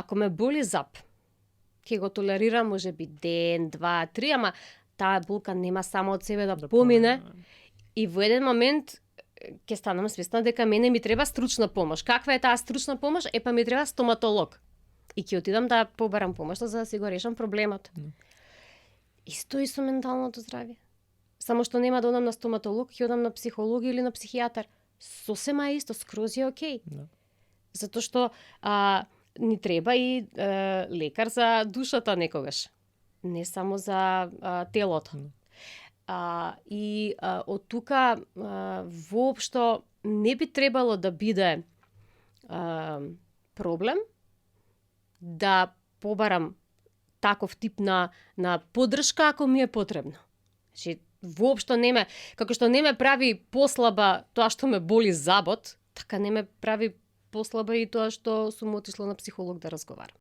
Ако ме боли зап, ќе го толерирам можеби ден, два, три, ама таа болка нема само од себе да помине и во еден момент ќе станам свесна дека мене ми треба стручна помош. Каква е таа стручна помош? Па ми треба стоматолог. И ќе отидам да побарам помош за да си го решам проблемот. Исто и со менталното здравје. Само што нема да одам на стоматолог, ќе одам на психолог или на психијатар. Сосема е исто, скроз е окей. Затоа што ни треба и лекар за душата некогаш. Не само за телото. Од тука воопшто не би требало да биде проблем да побарам таков тип на поддршка ако ми е потребно. Значи, воопшто не ме, како што не ме прави послаба тоа што ме боли забот, така не ме прави послаба и тоа што сум отишла на психолог да разговарам.